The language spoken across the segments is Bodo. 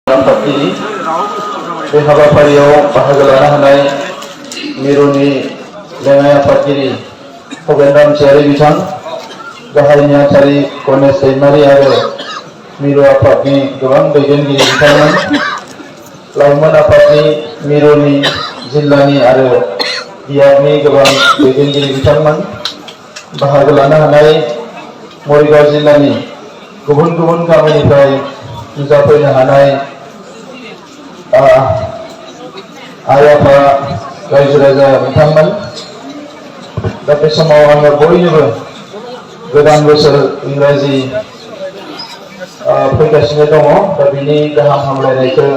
Tapi bे हाबाफारियाव बाहागो लानो हानाय मिरुनि लेङाइ आफादगिरि खगेन रामसियारि बिथां, गाहाय नेहाथारि गणेश दैमारि आरो मिरु आफादनि गोबां दैदेनगिरि बिथांमोन, लाइमोन आफादनि मिरुनि जिल्लानि आरो बियाबनि गोबां दैदेनगिरि बिथांमोन, बाहागो लानो हानाय मरिगाव जिल्लानि गुबुन गुबुन गामिनिफ्राय नुजाफैनो हानाय आइ आफा रायजो राजा बिथांमोन। दा बे समाव आङो बयनोबो गोदान बोसोर इंराजि फैगासिनो दङ, दा बिनि गाहाम हामलायनायखौ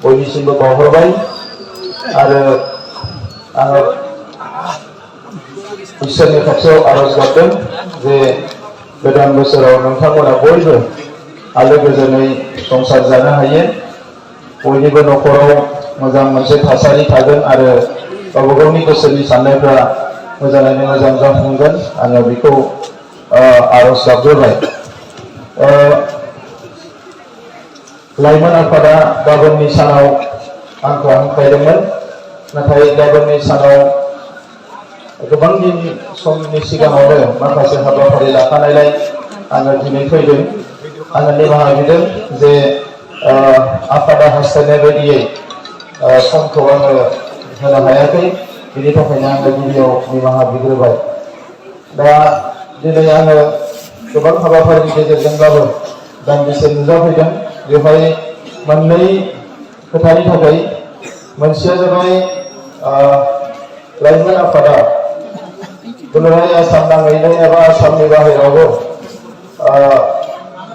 बयनिसिमबो बावहरबाय आरो आङो इसोरनि खाथियाव आरज गाबदों जे गोदान बोसोराव नोंथांमोना बयबो आलो गोजोनै संसार जानो हायो, बयनिबो न'खराव मोजां मोनसे थासारि थागोन आरो गावबा गावनि गोसोनि साननायफ्रा मोजाङैनो मोजां जाफुंगोन, आङो बेखौ आरज गाबग्रोबाय। लाइमोन आफादा गाबोननि सानाव आंखौ हांख्रायदोंमोन, नाथाय गाबोननि सानाव गोबां दिन समनि सिगाङावनो माखासे हाबाफारि लाखानायलाय आङो दिनै फैदों। आङो निमाहा बिदों जे आफादा हास्थायनाय बायदियै समखौ आङो होनो हायाखै, बिनि थाखायनो आङो गिबियाव निमाहा बिग्रोबाय। दा दिनै आङो गोबां हाबाफारिनि गेजेरजोंब्लाबो दान्दिसे नुजाफैदों। बेवहाय मोननै खोथानि थाखाय, मोनसेया जाबाय लाइमोन आफादा दुलाराय आसाम नाङैनो एबा आसामनि बाहेरावबो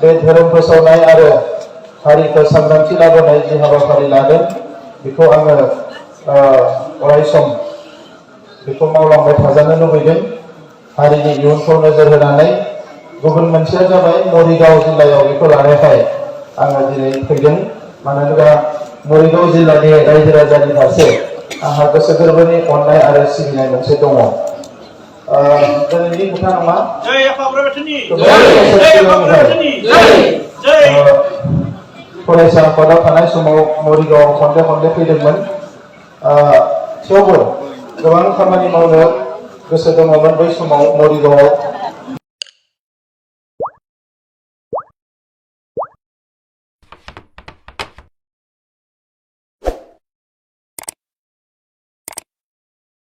बे धोरोम फोसावनाय आरो हारिखौ सांग्रांथि लाबोनाय जि हाबाफारि लादों, बेखौ आङो अराय सम बेखौ मावलांबाय थाजानो लुबैदों, हारिनि इयुनखौ नोजोर होनानै। गुबुन मोनसेया जाबाय मरिगाव जिल्लायाव बेखौ लानायखाय आङो दिनै फैदों, मानो होनोबा मरिगाव जिल्लानि रायजो राजानि फारसे आंहा गोसो गोरबोनि अननाय आरो सिबिनाय मोनसे दङ। दिनैनि खोथा नङा, फरायसा आफादाव थानाय समाव मरिगावआव खनले खनले फैदोंमोन, थेवबो गोबां खामानि मावनो गोसो दङमोन बै समाव मरिगावआव।